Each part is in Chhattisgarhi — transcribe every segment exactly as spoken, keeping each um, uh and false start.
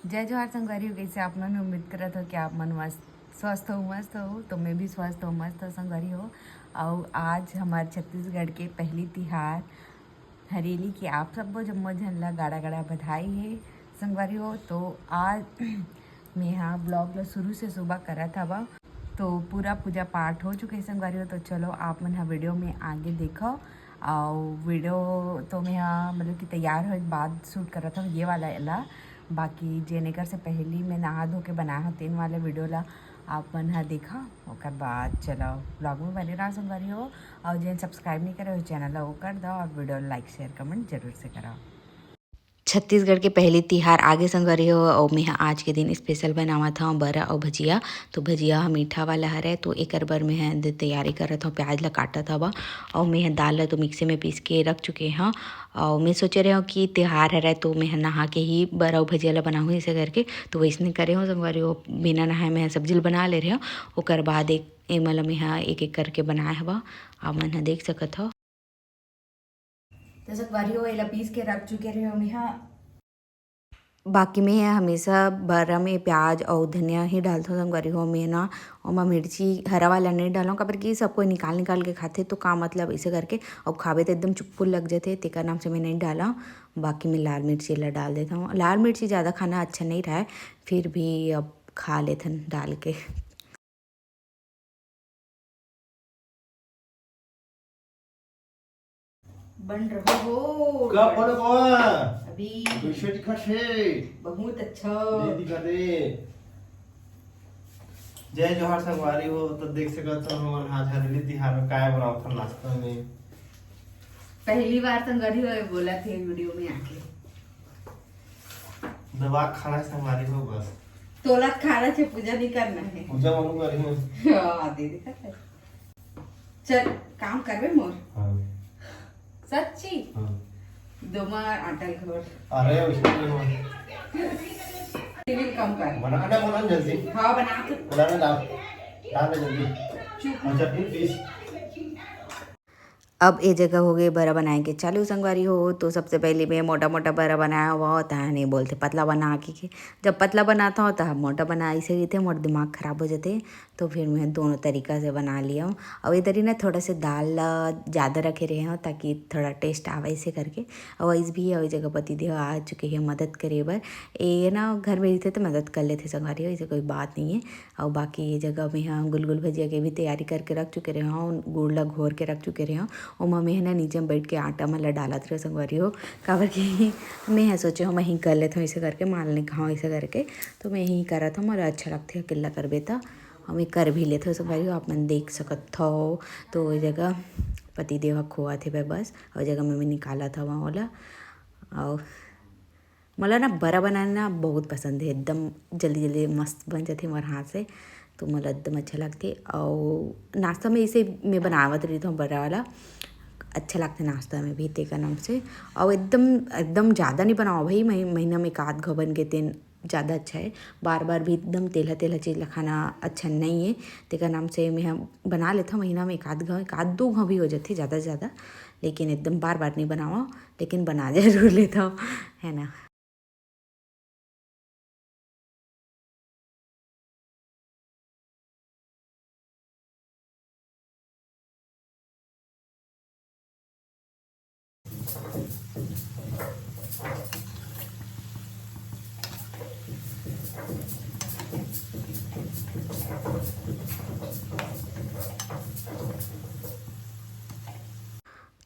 जय जोहार संगवारी हो, कइसे आप मन? उम्मीद करत हो कि आप मन मस्त, स्वस्थ हो, मस्त हो। तो मैं भी स्वस्थ हो, मस्त हो संगवारी हो। अउ आज हमार छत्तीसगढ़ के पहली तिहार हरेली के आप सब्बो जम्मो झन ला गाड़ा गाड़ा बधाई हे संगवारी हो। तो आज मैं हा ब्लॉग ला शुरू से सुबह करत हवा, तो पूरा पूजा पाठ हो चुके हे संगवारी हो। तो चलो आप मन हा वीडियो में आगे देखो। अउ वीडियो तो मैं हा मतलब कि तैयार होए के बाद शूट करत हव ये वाला ला, बाकी जेन एकर से पहली मैं नहा धो के बनाए हव तेन वाले वीडियो ला आप मन हा देखा। ओकर बाद चलो ब्लॉग में बने रहा संगवारी हो। अउ जेन सब्सक्राइब नहीं करे हो चैनल ला वो कर दो और वीडियो लाइक शेयर कमेंट जरूर से करो। छत्तीसगढ़ के पहली तिहार आगे संगवारी हो, अउ मेंहा आज के दिन स्पेशल बनावत हव बरा अउ भजिया। तो भजिया ह मीठा वाला हरय, तो एकर बर मेंहा दे तैयारी करत हव, प्याज ला काटत हव। अउ मेंहा दाल ला तो मिक्सी में पीस के रख चुके हव। अउ मैं सोचे रहे हव कि तिहार हरय, तो मेंहा नहा के ही बरा अउ भजिया ला बनाहूँ, ऐसे करके। तो वैसने करे हव संगवारी हो, बिना नहाए मेंहा सब्जी ला बना ले रहे हव। ओकर बाद एक एमा ला मेंहा एक एक करके बनाए हव, आप मन ह देख सकत हव। तो संगवारी हो, एला पीस के रख चुके रहे हो मेंहा। बाकी में हमेशा बरा में प्याज अउ धनिया ही डालथों संगवारी हो। मैं ना ओमा मिर्ची हरा वाला नहीं डालूँ, काबर कि सब कोई निकाल निकाल के खाथे, तो का मतलब ऐसे करके। अउ खाबे तो एकदम चुप्पुल लग जाथे, तेकर नाम से मैं नहीं डालूँ। बाकी में लाल मिर्ची ला डाल देता हूँ। लाल मिर्ची ज़्यादा खाना अच्छा नहीं रहा है, फिर भी अब खा लेथन डाल के। बन रहा हो। कब बन गवा? अभी। कैसे दिखत हे? बहुत अच्छा। नहीं दिखत हे। जय जोहार संगवारी हो। तो देख सकत हो हमन आज हरेली तिहार में काय बनावत हन नाश्ता में। पहली बार संगवारी हो बोलत हे वीडियो में आके। दबा खाना है संगवारी हो बस। तोला खाना छे, पूजा नहीं करना है। पूजा मनु करी हूँ। हाँ, दे दिखत हे। चल, काम करबे मोर। हाँ। सच्ची? हाँ। दोमा आटा घोर। अरे, उसमें नहीं हुआ। टीवी कम कर। बना, बना, बना जल्दी। हाँ, बना तो। बना, बना, डाल। डाल दे जल्दी। चुप। और चटनी, प्लीज। अब ए जगह हो गए बरा बनाए के चालू संगवारी हो। तो सबसे पहले मैं मोटा मोटा बरा बनाया हुआ होता है, नहीं बोलते पतला बना के, के। जब पतला बनाता हो तब मोटा बना, ऐसे ही थे, मोर दिमाग खराब हो जाते। तो फिर मैं दोनों तरीका से बना लिया हूँ। और इधर ही ना थोड़ा से दाल ला ज़्यादा रखे रहे हूँ ताकि थोड़ा टेस्ट आवे, ऐसे करके। और इस भी और जगह पति देव आ चुके हैं मदद करे बर। ये ना घर में रहते तो मदद कर लेते संगवारी हो, ऐसे कोई बात नहीं है। और बाकी ये जगह में हाँ गुलगुल भजिया के भी तैयारी करके रख चुके रहे हूँ, गुड़ ला घोर के रख चुके रहे हूँ। ओमा मैं है ना नीचे में बैठ के आटा मन ला डालत रहे संगवारी हो, काबर कि मैं है सोचे हूँ मैं ही कर लेता हूँ ऐसे करके, मान ले खाऊँ ऐसे करके। तो मैं ही करत हूँ, मोला अच्छा लगथे अकेला करबे त। अउ मैं कर भी लेथव संगवारी हो, आप मन देख सकत हव। तो वो जगह पति देव ह खोवत हे बस, अउ जगह में मैं निकालत हव ओला। अउ मोला ना बरा बनाना बहुत पसंद है, एकदम जल्दी जल्दी मस्त बन जाथे मोर हाथ से, तो मोला एकदम अच्छा लगथे। अउ नाश्ता में इसे मैं बनावत रहिथव बरा वाला, अच्छा लगथे नाश्ता में भी, तेकर नाम से। अउ एकदम एकदम ज़्यादा नहीं बनाओ भाई, मही-, महीना में एक आध घो बन के तेन ज़्यादा अच्छा है। बार बार भी एकदम तेलहा तेलहा चीज़ ला खाना अच्छा नहीं है, तेकर नाम से मैं ह बना लेथव महीना में एक आध घाव, एक आध दो घाव भी हो जाथे ज़्यादा से ज़्यादा, लेकिन एकदम बार बार नहीं बनावा, लेकिन बना जरूर लेथव, है ना।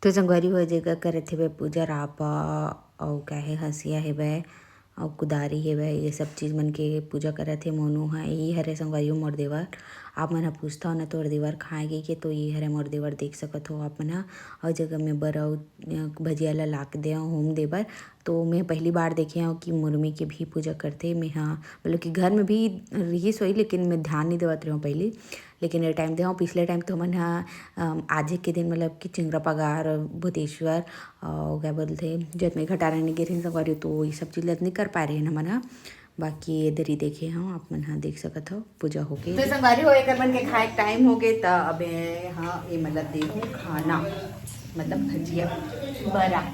तो संगवारी हो, जेकर करत हेबे पूजा रापा, अउ का हे, हंसिया हेबे, अउ कुदारी हेबे, ये सब चीज मन के पूजा करत हे मोनू ह। यही हरे संगवारी हो मोर देवर। आप मन ह पूछता हो ना तोर देवर खाए के, के, तो ये हरे मोर देवर, देख सकत हो आप मन ह। अउ जगह में बर अउ, अ, भजिया ला ला के दे हूँ होम दे बर। तो मैं पहली बार देखे हूँ कि मुरमी के भी पूजा करथे। मैं ह, मतलब कि घर में भी रिहिस होई, लेकिन मैं ध्यान नहीं देवत रहे हूँ पहली। लेकिन ये टाइम दे हूँ, पिछले टाइम तो हमन ह, अम, आज के दिन, मतलब कि चिंगरा पगार, भूतेश्वर, अउ क्या बोलथे, जतमे घटारा नहीं गिरे संगवारी, तो ये सब चीज नहीं कर पाए रहे हमन ह। बाकी ये दरी देखे हूँ, आप मन ह देख सकत हो, पूजा होके। तो संगवारी हो, एकर मन के खाए के टाइम हो गए, त अबे हाँ, ये मतलब देखो खाना, मतलब भजिया, बरा।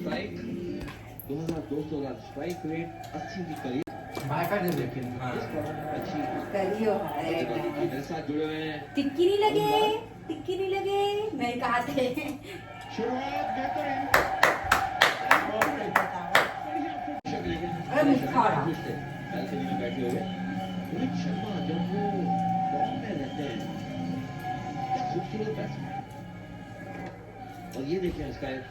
स्ट्राइक, दो हज़ार दो सौ रन, स्ट्राइक रेट अस्सी के करीब। बाय कर दे लेकिन। हाँ। इस टूर्नामेंट में अच्छी करियो है। बल्लेबाजी की। मेरे साथ जुड़े हुए हैं टिक्की नहीं लगे, टिक्की नहीं लगे, मैं कहा थे। शुरुआत बेहतरीन। अरे, मुखा रहा। बालकनी में बैठे हुए रोहित शर्मा, जब वो फॉर्म में रहते हैं, क्या खूबसूरत बैट्समैन। और ये देखिए उसका एक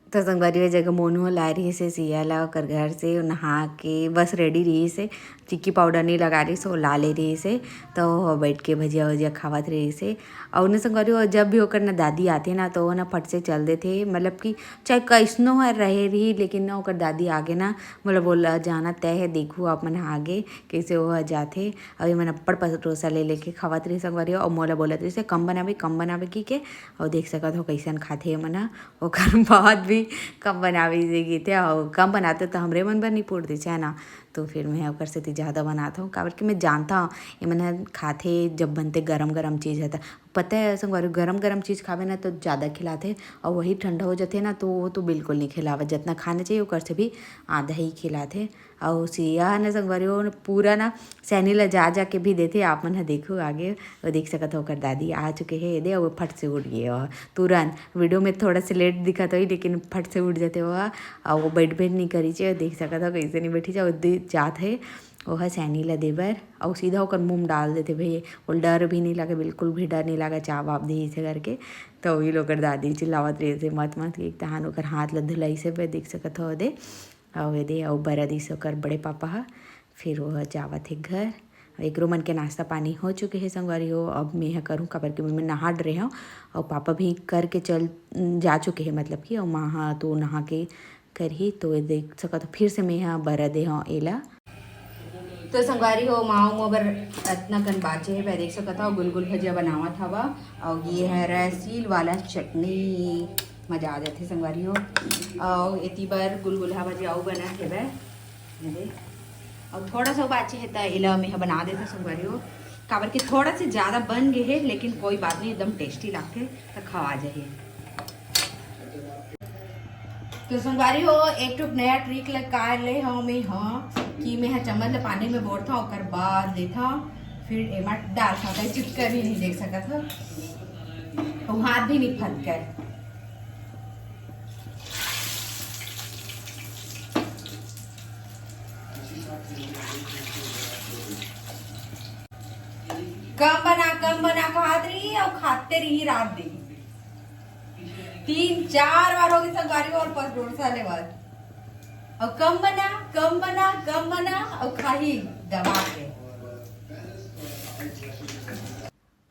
तो संगवारी, ओ जगह मोनू ह लाए रहिस हे सिया ला ओकर घर से, ओ नहा के बस रेडी रहिस हे, चिक्की पाउडर नहीं लगा रहिस हे, ओ ला ले रहिस हे। तो ओ बैठ के भजिया वजिया खावत रहिस हे। अउ न संगवारी, ओ जब भी ओकर न दादी आथे ना, तो ओ न फट से चल देथे, मतलब कि चाहे कैसनो ह रहे रही, लेकिन न ओकर दादी आगे ना, मतलब बोला जाना तय है, देखू आप मन आगे कैसे ओ ह जाथे। अउ ये मन अब्बड़ परोसा ले लेके खावत रहिस संगवारी, अउ मोला बोलत रहिस हे, "कम बनाबे, कम बनाबे," की के। अउ देख सकत हो कैसन खाथे ये मन ह। ओकर बाद भी कम बनावे जे गिथे, अउ कम बनाते तो हमरे मन बर नहीं पूरतिस हे ना, तो फिर मैं ओकर सेती ज़्यादा बनात हूँ, काबर कि मैं जानता हूँ ये मन ह खाथे जब बनथे गरम गरम चीज़ है त। पता है संगवारी, गरम गरम चीज़ खावे ना तो ज़्यादा खिलाथे, अउ वही ठंडा हो जाथे ना तो वो तो बिल्कुल नहीं खिलावे, जितना खाना चाहिए ओकर से भी आधा ही खिलाथे। अउ सिया ह ना संगवारी, वो पूरा ना सैनी ला जा जा के भी देथे। आप मन ह देखू आगे, वो देख सकत हो ओकर दादी आ चुके हे, दे वो फट से उठ गए हो तुरंत। वीडियो में थोड़ा से लेट दिखत होही, लेकिन फट से उठ जाथे वो। अउ वो बैठ बैठ नहीं करी चे, देख सकत हो कैसे नहीं बैठी चे, वो दे जात हे ओह सैनी ला देबर। अउ सीधा ओकर मुंह में डाल देथे भैया, वो डर भी नहीं लगे, बिल्कुल भी डर नहीं लगे, चाप वाप दे इसे करके। तो वही लोग दादी चिल्लावत रहिस हे मत मत, कि तहान ओकर हाथ ला धुलाइस हे, देख सकत हो दे। अउ एदे अउ बरा दिस ओकर बड़े पापा ह। फिर वो जावत हे घर। एकरो मन के नाश्ता पानी हो चुके हे संगवारी हो। अब मैं ह करूँ, काबर कि मैं नहा डरे हूँ, अउ पापा भी करके चल जा चुके हे, मतलब कि अउ माँ ह तो नहा के करही। तो ये देख सकत हो, फिर से मैं ह बरा दे हूँ एला। तो संगवारी हो, माँ मोबर अतना कन बाचे हे, देख सकत हो गुलगुल भजिया बनावत हवा। अउ ये है रसील वाला चटनी, मजा आ जाथे संगवारी हो। अउ एती बर गुलगुला भजिया अउ बनत हेबे, ये दे। अउ थोड़ा सा बाचे हे त एला मेहा बना देता संगवारी हो, काबर कि थोड़ा से ज्यादा बन गे हे, लेकिन कोई बात नहीं, एकदम टेस्टी लागथे, त खवा जाही। तो संगवारी हो, एक ठो नया ट्रिक लगा ले हूँ मैं, हाँ, कि मैं ह चम्मच ले पानी में बोरथा, ओकर बाद लेथा, फिर एमा डालथा, कहीं चुटकर भी नहीं देख सकत हो, तो हाथ भी नहीं फटकर। कम बना, कम बना कहत रही अउ खाते रही रात दिन। तीन चार बार हो गई संगवारी और परोसा ले बाद। अउ कम बना, कम बना, कम बना अउ खाही दबा के।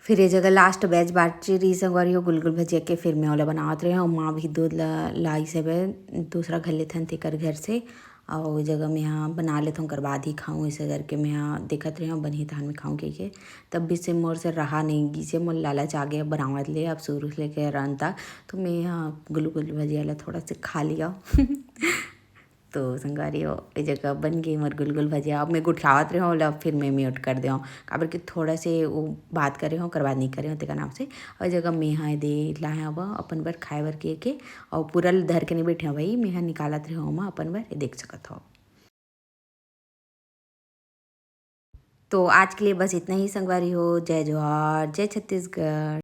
फिर ये जगह लास्ट बैच बाची रही संगवारी हो गुलगुल भजिया के, फिर मैं ओला बनावत रहे हूँ। माँ भी दूध ला लाइस हवे दूसरा घर ले थन तेकर घर से, अउ वो जगह मैं हाँ बना लेथों, ओकर बाद ही खाऊँ, ऐसे करके मैं हाँ देखत रहे हूँ बनही तहन में खाऊँ कह के। तब भी से मोर से रहा नहीं गिसे, मोर लालच आ गया बनावत ले, अब शुरू से लेके अंत तक। तो मैं हाँ गुलगुल भजिया ला थोड़ा से खा लिया। तो संगवारी हो, ए जगह बन गई मोर गुलगुल भजिया। अब मैं गुठियावत रहे हूँ, ओला फिर मैं म्यूट कर दे हूँ, काबर कि थोड़ा से वो बात करे हूँ, ओकर बाद नहीं करे हूँ, तेकर नाम से। और जगह मैं हाँ दे लाए हूँ अपन बर खाए बर के, के, और पूरा ल धर के नहीं बैठे हूँ भाई, मैं हाँ निकालत रहे हूँ अपन बर, ये देख सकत हो। तो आज के लिए बस इतना ही संगवारी हो। जय जोहार, जय छत्तीसगढ़।